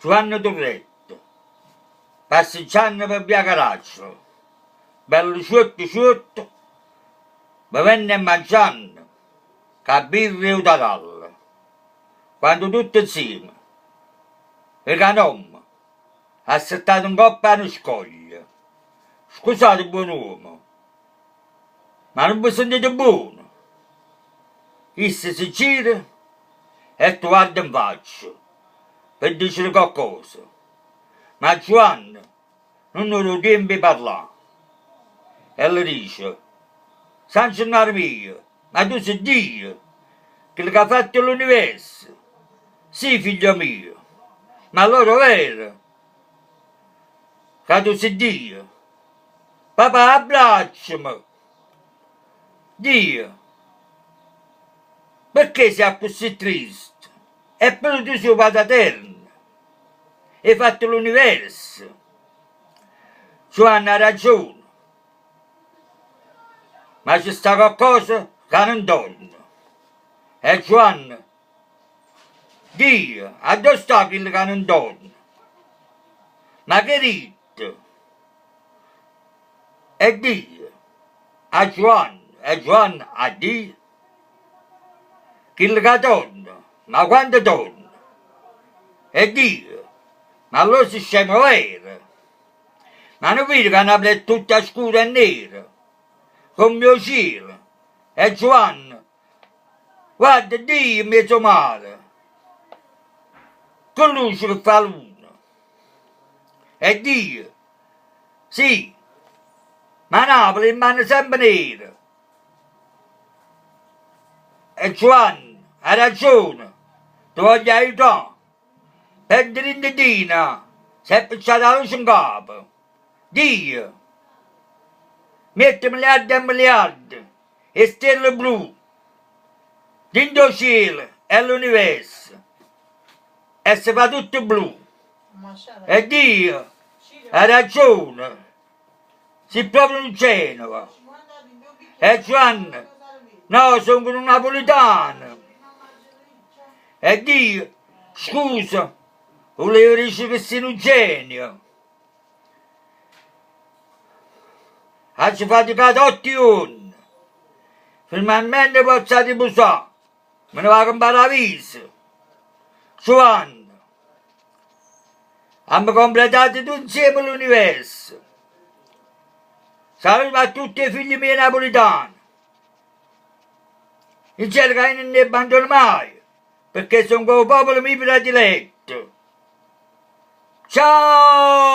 Giuanne Turretta, passiggianno pe' via Caracciolo, bello ciuotto ciuotto, bevenno e mangianno cu 'a birra e 'o tarallo, quando tutto 'nzieme veco a n'ommo assettato 'ncopp' a nu scoglio. Scusate buon'uomo, ma nun ve sentite buono? Isso se gira e te guarda 'nfaccia pe' dicere coccosa, ma Giuanne nun 'o dà 'o tiempo 'e parlà e le dice, San Gennaro mio, ma tu si' Dio, chillo c'ha fatto l'universo? Sì, figlio mio, ma allora overo ca tu si' Dio? Papà, abbracciame! Dio, pecché si' accussì triste? Eppure tu si' 'o Pataterno, 'e fatto l'universo. Giuanne ha ragione, ma ce sta coccosa ca nun torna. E Giuanne, Dio, addò sta chillo ca nun torna? Ma che ditto? E Dio a Giuanne e Giuanne a Dio? Chillo ca torna, ma quando torna? E Dio, ma allora si' scemo overo? Ma nun vide ca Napule è tutta scura e nera, comme 'o cielo? E Giuanne, guarda Dio 'mmiez' 'o mare, che luce che fa 'a luna! E Dio, sì, ma Napule rimane sempe nera. E Giuanne, hai ragione, te voglio aiutà. Pe dint' s'è appicciata 'a luce 'ncapa. Dio! Miette miliarde e miliarde 'e stelle blu dint' 'o cielo 'e ll'universo e se fa tutto blu. E Dio, hai ragione, si' proprio nu Genova. E Giuanne, no, songo nu napulitano. E Dio, scusa, vulevo dicere che si' nu genio. Aggio faticato otto juorne, finalmente pozzo arripusà, me ne vaco 'mparaviso. Giuanne, Ammo completato tutt 'nzieme l'universo. Saluto a tutt' 'e figlie mieje napulitane. Dicere ca io nun 'e abbandono maje, pecché songo 'o popolo mio prediletto. Ciao!